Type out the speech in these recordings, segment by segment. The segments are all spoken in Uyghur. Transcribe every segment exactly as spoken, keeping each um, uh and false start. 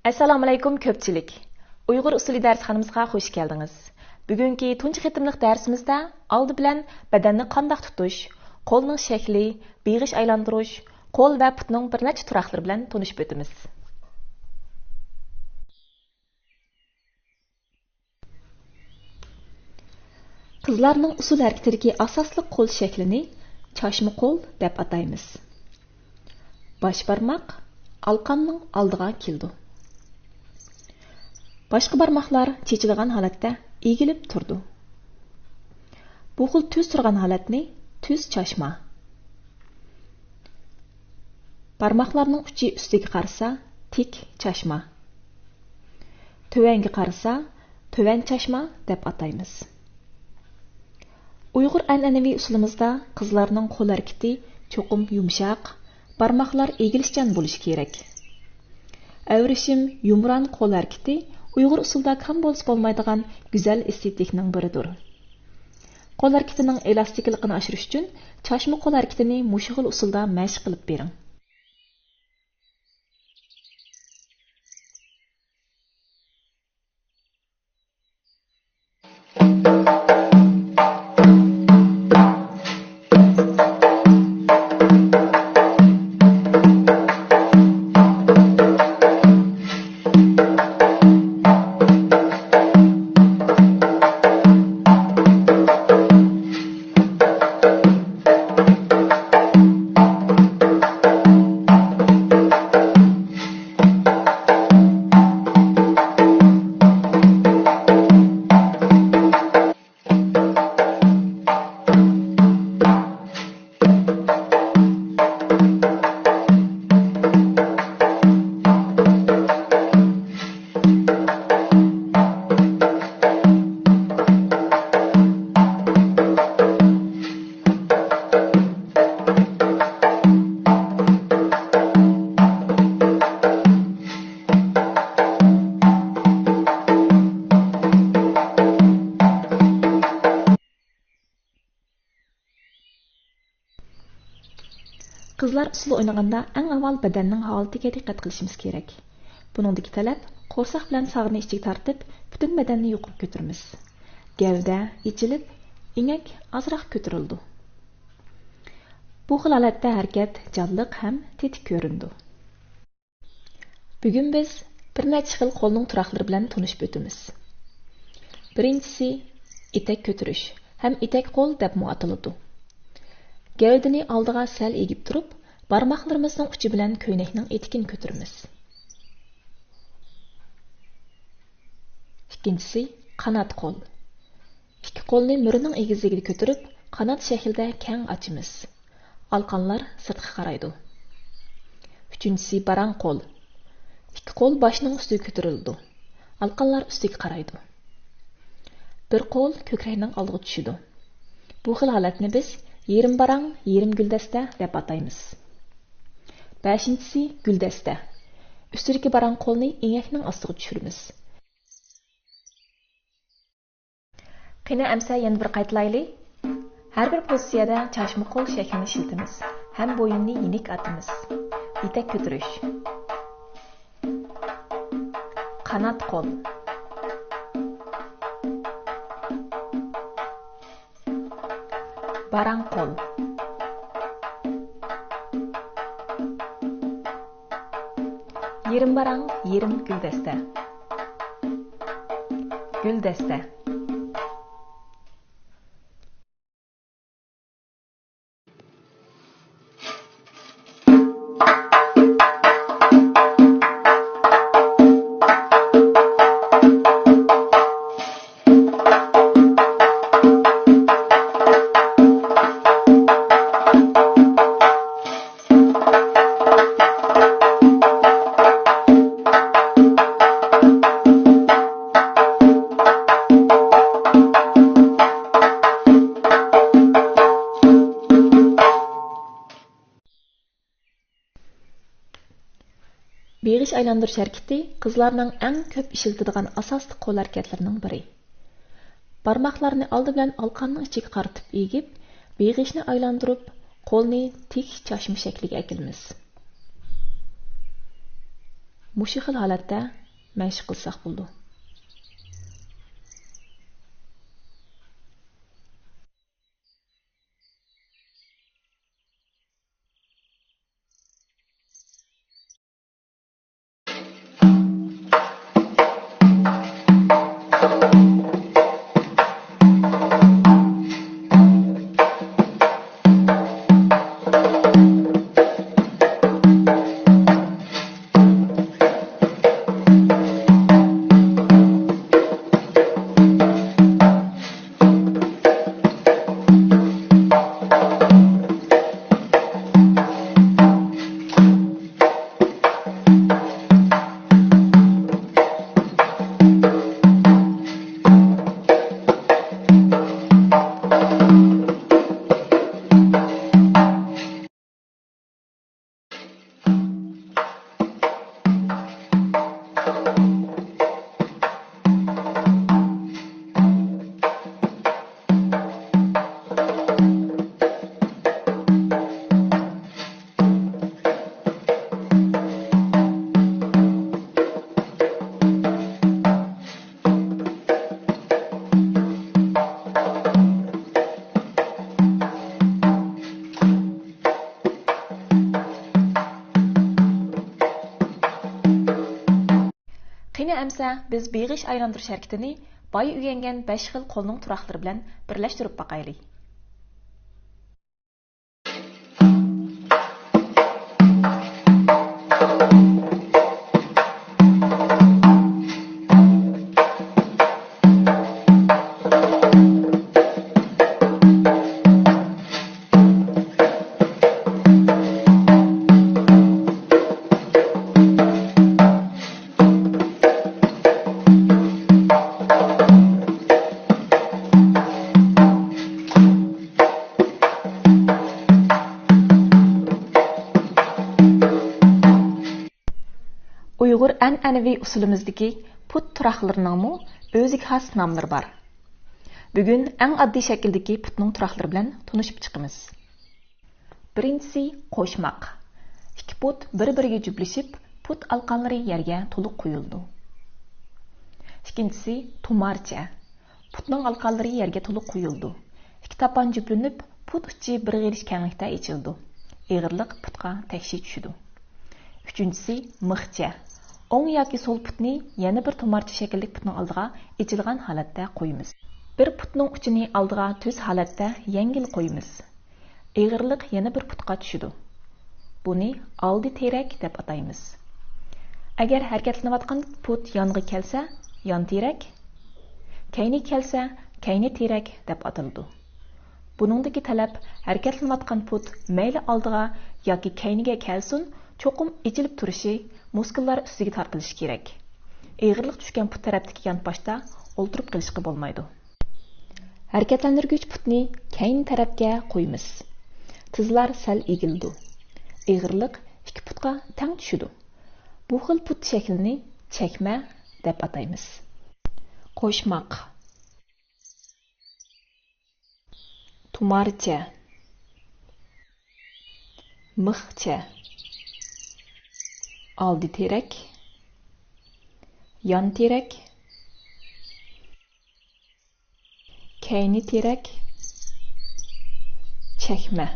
ئەسسالامۇئەلەيكۇم كۆپچىلىك. ئۇيغۇر ئۇسسۇلى دەرسخانىمىزغا خۇش كەلدىڭىز. بۈگۈنكى تۇنجى قېتىملىق دەرسىمىزدە ئالدى بىلەن بەدەننى قانداق تۇتۇش، قولنىڭ شەكلى، بېغىش ئايلاندۇرۇش، قول ۋە پۇتنىڭ بىر نەچچە تۇراقلىرى بىلەن تونۇشۇپ ئۆتىمىز. قىزلارنىڭ ئۇسسۇل ھەرىكىتىدىكى ئاساسلىق قول شەكلىنى چاچما قول دەپ ئاتايمىز. باش بارماق ئالقاننىڭ ئالدىغا كېلىدۇ. باشقا بارماقلار چېچىلغان ھالەتتە ئېگىلىپ تۇرىدۇ. بۇ خىل تۈز تۇرغان ھالەتنى تۈز چاچما. بارماقلارنىڭ ئۇچى ئۈستىگە قارىسا، تىك چاچما. تۆۋەنگە قارىسا، تۆۋەن چاچما دەپ ئاتايمىز. ئۇيغۇر ئەنئەنىۋى ئۇسسۇلىمىزدا قىزلارنىڭ قول ھەرىكىتى چوقۇم يۇمشاق، بارماقلار ئېگىلىشچان بولۇشى كېرەك. ئەۋرىشىم، يۇمران قول ھەرىكىتى ئۇيغۇر ئۇسسۇلىدا كەم بولسا بولمايدىغان گۈزەل ئېستېتىكىنىڭ بىرىدۇر. قول ھەرىكىتىنىڭ ئېلاستىكىلىقىنى ئاشۇرۇش ئۈچۈن چاچما قول ھەرىكىتىنى مۇشۇ خىل ئۇسۇلدا مەشىق قىلىپ بېرىڭ. قىزلار ئۇسسۇل ئوينىغاندا ئەڭ ئاۋۋال بەدەننىڭ ھالىتىگە دىققەت قىلىشىمىز كېرەك. بۇنىڭدىكى تەلەپ، قورساق بىلەن ساغرىنى ئىچىگە تارتىپ، پۈتۈن بەدەننى يۇقىرى كۆتۈرىمىز. گەۋدە ئېچىلىپ، ئېڭەك ئازراق كۆتۈرۈلىدۇ. بۇ خىل ھالەتتە ھەرىكەت جانلىق ھەم تېتىك كۆرۈنىدۇ. بۈگۈن بىز بىر نەچچە خىل قولنىڭ تۇراقلىرى بىلەن تونۇشۇپ ئۆتىمىز. بىرىنچىسى، ئېتەك كۆتۈرۈش ھەم ئېتەك قول دەپمۇ ئاتىلىدۇ. گەۋدىنى ئالدىغا سەل ئېگىپ تۇرۇپ، بارماقلىرىمىزنىڭ ئۇچى بىلەن كۆينەكنىڭ ئېتىكىنى كۆتۈرىمىز. ئىككىنچىسى، قانات قول. ئىككى قولنى مۈرىنىڭ ئېگىزلىكىدە كۆتۈرۈپ، قانات شەكلىدە كەڭ ئاچىمىز. ئالقانلار سىرتقا قارايدۇ. ئۈچىنچىسى، باراڭ قول. ئىككى قول باشنىڭ ئۈستىگە كۆتۈرۈلىدۇ. ئالقانلار ئۈستىگە قارايدۇ. بىر قول كۆكرەكنىڭ ئالدىغا چۈشىدۇ. بۇ خىل ھالەتنى بىز يېرىم باراڭ، يېرىم گۈلدەستە دەپ ئاتايمىز. بەشىنچىسى، گۈلدەستە. ئۈستىدىكى باراڭ قولنى ئېڭەكنىڭ ئاستىغا چۈشۈرىمىز. قېنى، ئەمسە يەنە بىر قايتىلايلى. ھەر بىر پوزىتسىيەدە چاچما قول شەكلىنى ئىشلىتىمىز ھەم بويۇننى يېنىك ئاتىمىز. ئېتەك كۆتۈرۈش. قانات قول. باراڭ قول. يېرىم باراڭ، يېرىم گۈلدەستە. گۈلدەستە. بېغىش ئايلاندۇرۇش ھەرىكىتى قىزلارنىڭ ئەڭ كۆپ ئىشلىتىدىغان ئاساسلىق قول ھەرىكەتلىرىنىڭ بىرى. بارماقلارنى ئالدى بىلەن ئالقاننىڭ ئىچىگە قارىتىپ ئېگىپ، بېغىشنى ئايلاندۇرۇپ، قولنى تىك چاچما شەكلىگە ئەكېلىمىز. مۇشۇ خىل ھالەتتە مەشىق قىلساق بولىدۇ. قېنى ئەمسە بىز بېغىش ئايلاندۇرۇش ھەرىكىتىنى بايا ئۆگەنگەن بەش خىل قولنىڭ تۇراقلىرى بىلەن بىرلەشتۈرۈپ باقايلى. ئۇيغۇر ئەنئەنىۋى ئۇسۇلىمىزدىكى پۇت تۇراقلىرىنىڭمۇ ئۆزىگە خاس ناملىرى بار. بۈگۈن ئەڭ ئاددىي شەكىلدىكى پۇتنىڭ تۇراقلىرى بىلەن تونۇشۇپ چىقىمىز. بىرىنچىسى قوشماق. ئىككى پۇت بىر-بىرىگە جۈپلىشىپ، پۇت ئالقانلىرى يەرگە تولۇق قويۇلىدۇ. ئىككىنچىسى تۇمارچە. پۇتنىڭ ئالقانلىرى يەرگە تولۇق قويۇلىدۇ. ئىككى تاپان جۈپلىنىپ، پۇت ئۇچى بىر غېرىش كەڭلىكتە ئېچىلىدۇ. ئېغىرلىق پۇتقا تەكشى چۈشىدۇ. ئۈچىنچىسى مىخچە. ئوڭ ياكى سول پۇتنى يەنە بىر تۇمارچە شەكىللىك پۇتنىڭ ئالدىغا ئېچىلغان ھالەتتە قويىمىز. بىر پۇتنىڭ ئۇچىنى ئالدىغا تۈز ھالەتتە يەڭگىل قويىمىز. ئېغىرلىق يەنە بىر پۇتقا چۈشىدۇ. بۇنى ئالدى تىرەك دەپ ئاتايمىز. ئەگەر ھەرىكەتلىنىۋاتقان پۇت يانغا كەلسە، يان تىرەك، كەينىگە كەلسە، كەينى تىرەك دەپ ئاتىلىدۇ. بۇنىڭدىكى تەلەپ، ھەرىكەتلىنىۋاتقان پۇت مەيلى ئالدىغا ياكى كەينىگە كەلسۇن، چوقۇم ئېچىلىپ تۇرۇشى، مۇسكۇللار ئۈستىگە تارتىلىشى كېرەك. ئېغىرلىق چۈشكەن پۇت تەرەپتىكى يانپاشتا ئولتۇرۇپ قېلىشقا بولمايدۇ. ھەرىكەتلەندۈرگۈچ پۇتنى كەينى تەرەپكە قويىمىز. تىزلار سەل ئېگىلىدۇ. ئېغىرلىق ئىككى پۇتقا تەڭ چۈشىدۇ. بۇ خىل پۇت شەكلىنى چەكمە دەپ ئاتايمىز. قوشماق. تۇمارچە. مىخچە. ئالدى تىرەك. يان تىرەك. كەينى تىرەك، چەكمە.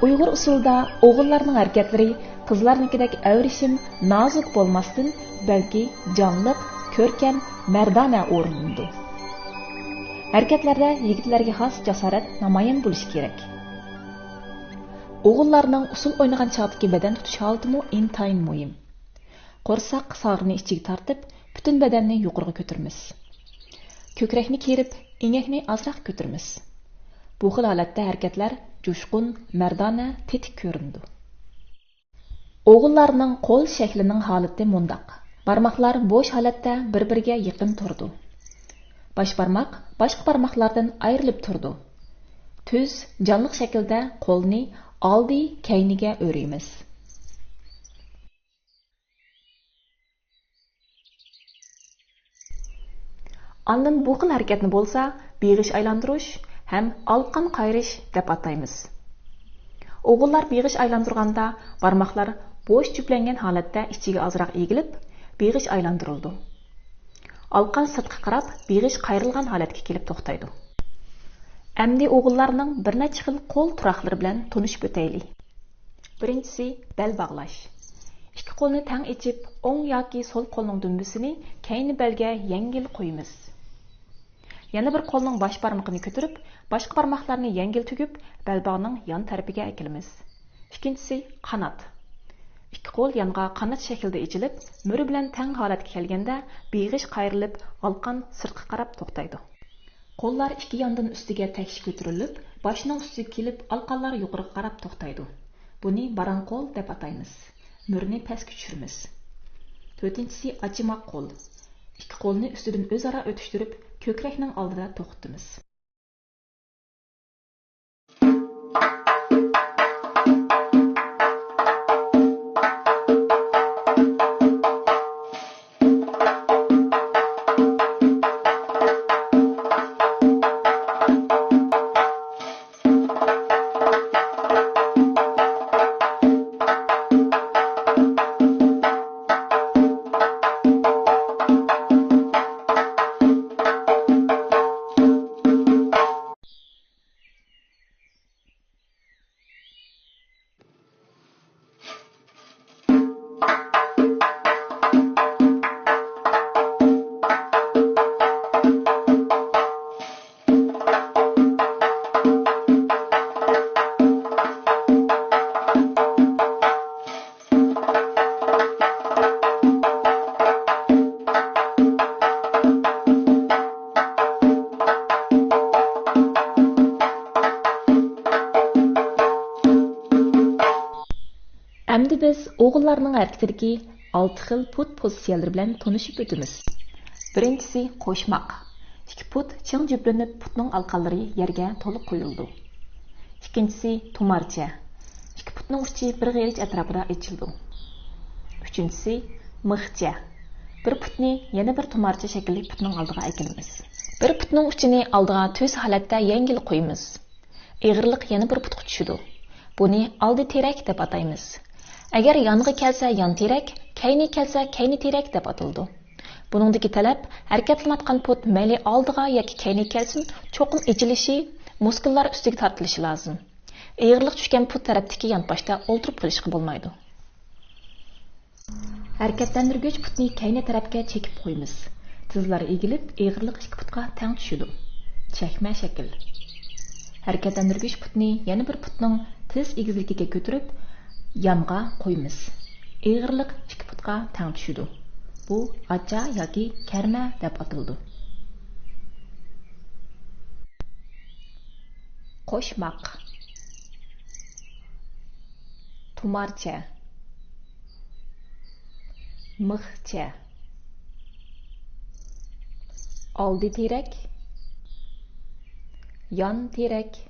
ئۇيغۇر ئۇسسۇلىدا ئوغۇللارنىڭ ھەرىكەتلىرى قىزلارنىڭكىدەك ئەۋرىشىم، نازۇك بولماستىن، بەلكى جانلىق، كۆركەم، مەردانە ئورۇنلىنىدۇ. ھەرىكەتلەردە يىگىتلەرگە خاس جاسارەت نامايان بولۇشى كېرەك. ئوغۇللارنىڭ ئۇسسۇل ئوينىغان چاغدىكى بەدەن تۇتۇش ھالىتىمۇ ئىنتايىن مۇھىم. قورساق ساغرىنى ئىچىگە تارتىپ، پۈتۈن بەدەننى يۇقىرىغا كۆتۈرىمىز. كۆكرەكنى كېرىپ، ئېڭەكنى ئازراق كۆتۈرىمىز. بۇ خىل ھالەتتە ھەرىكەتلەر جۇشقۇن، مەردانە، تېتىك كۆرۈنىدۇ. ئوغۇللارنىڭ قول شەكلىنىڭ ھالىتى مۇنداق. بارماقلار بوش ھالەتتە بىر-بىرىگە يېقىن تۇرىدۇ. باش بارماق باشقا بارماقلاردىن ئايرىلىپ تۇرىدۇ. تۈز، جانلىق شەكىلدە قولنى ئالدى، كەينىگە ئۆرۈيمىز. ئاندىن بۇ خىل ھەرىكەتنى بولسا بېغىش ئايلاندۇرۇش ھەم ئالقان قايرىش دەپ ئاتايمىز. ئوغۇللار بېغىش ئايلاندۇرغاندا بارماقلار بوش جۈپلەنگەن ھالەتتە ئىچىگە ئازراق ئېگىلىپ، بېغىش ئايلاندۇرۇلىدۇ. ئالقان سىرتقا قاراپ بېغىش قايرىلغان ھالەتكە كېلىپ توختايدۇ. ئەمدى ئوغۇللارنىڭ بىر نەچچە خىل قول تۇراقلىرى بىلەن تونۇشۇپ ئۆتەيلى. بىرىنچىسى، بەل باغلاش. ئىككى قولنى تەڭ ئېچىپ، ئوڭ ياكى سول قولنىڭ دۈمبىسىنى كەينى بەلگە يەڭگىل قويىمىز. يەنە بىر قولنىڭ باش بارمىقىنى كۆتۈرۈپ، باشقا بارماقلارنى يەڭگىل تۈگۈپ، بەلباغنىڭ يان تەرىپىگە ئەكېلىمىز. ئىككىنچىسى، قانات. ئىككى قول يانغا قانات شەكلىدە ئېچىلىپ، مۈرە بىلەن تەڭ ھالەتكە كەلگەندە، بېغىش قايرىلىپ، ئالقان سىرتقا قاراپ توختايدۇ. قوللار ئىككى ياندىن ئۈستىگە تەكشى كۆتۈرۈلۈپ، باشنىڭ ئۈستىگە كېلىپ، ئالقانلار يۇقىرىغا قاراپ توختايدۇ. بۇنى باراڭ قول دەپ ئاتايمىز. مۈرىنى پەسكە چۈشۈرىمىز. تۆتىنچىسى، ئاچىماق قول. ئىككى قولنى ئۈستىدىن ئۆزئارا ئۆتۈشتۈرۈپ، كۆكرەكنىڭ ئالدىدا توختىتىمىز. ئەمدى بىز ئوغۇللارنىڭ ھەرىكىتىدىكى ئالتە خىل پۇت پوزىتسىيەلىرى بىلەن تونۇشۇپ ئۆتىمىز. بىرىنچىسى، قوشماق. ئىككى پۇت چىڭ جۈپلىنىپ، پۇتنىڭ ئالقانلىرى يەرگە تولۇق قويۇلىدۇ. ئىككىنچىسى، تۇمارچە. ئىككى پۇتنىڭ ئۇچى بىر غېرىچ ئەتراپىدا ئېچىلىدۇ. ئۈچىنچىسى، مىخچە. بىر پۇتنى يەنە بىر تۇمارچە شەكىللىك پۇتنىڭ ئالدىغا ئەكېلىمىز. بىر پۇتنىڭ ئۇچىنى ئالدىغا تۈز ھالەتتە يەڭگىل قويىمىز. ئېغىرلىق يەنە بىر پۇتقا چۈشىدۇ. بۇنى ئالدى تىرەك دەپ ئاتايمىز. ئەگەر يانغا كەلسە يان تىرەك، كەينى كەلسە كەينى تىرەك دەپ ئاتىلىدۇ. بۇنىڭدىكى تەلەپ، ھەرىكەتلىنىۋاتقان پۇت مەيلى ئالدىغا ياكى كەينىگە كەلسۇن، چوقۇم ئېچىلىشى، مۇسكۇللار ئۈستىگە تارتىلىشى لازىم. ئېغىرلىق چۈشكەن پۇت تەرەپتىكى يانپاشتا ئولتۇرۇپ قېلىشقا بولمايدۇ. ھەرىكەتلەندۈرگۈچ پۇتنى كەينى تەرەپكە چېكىپ قويىمىز. تىزلار ئېگىلىپ، ئېغىرلىق ئىككى پۇتقا تەڭ چۈشىدۇ. چەكمە شەكىل. ھەرىكەتلەندۈرگۈچ پۇتنى يەنە بىر پۇتنىڭ تىز ئېگىزلىكىگە كۆتۈرۈپ، يانغا قويىمىز. ئېغىرلىق ئىككى پۇتقا تەڭ چۈشىدۇ. بۇ ئاچا ياكى كەرمە دەپ ئاتىلىدۇ. قوشماق. تۇمارچە. مىخچە. ئالدى تىرەك. يان تىرەك.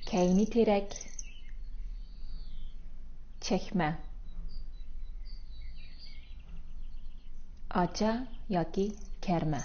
كەينى تىرەك. چەكمە. ئاچا ياكى كەرمە.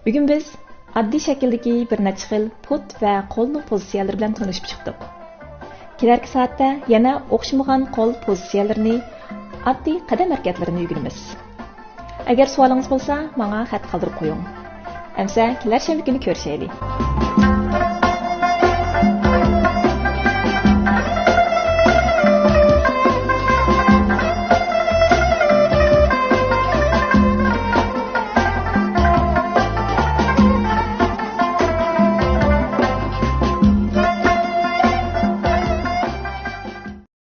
بۈگۈن بىز ئاددىي شەكىلدىكى بىر نەچچە خىل پۇت ۋە قولنىڭ پوزىتسىيەلىرى بىلەن تونۇشۇپ چىقتۇق. كېلەركى سائەتتە يەنە ئوخشىمىغان قول پوزىتسىيەلىرىنى ئاددىي قەدەم ھەرىكەتلىرىنى ئۆگىنىمىز. ئەگەر سوئالىڭىز بولسا، ماڭا خەت قالدۇرۇپ قويۇڭ. ئەمسە كېلەر شەنبە كۈنى كۆرۈشەيلى.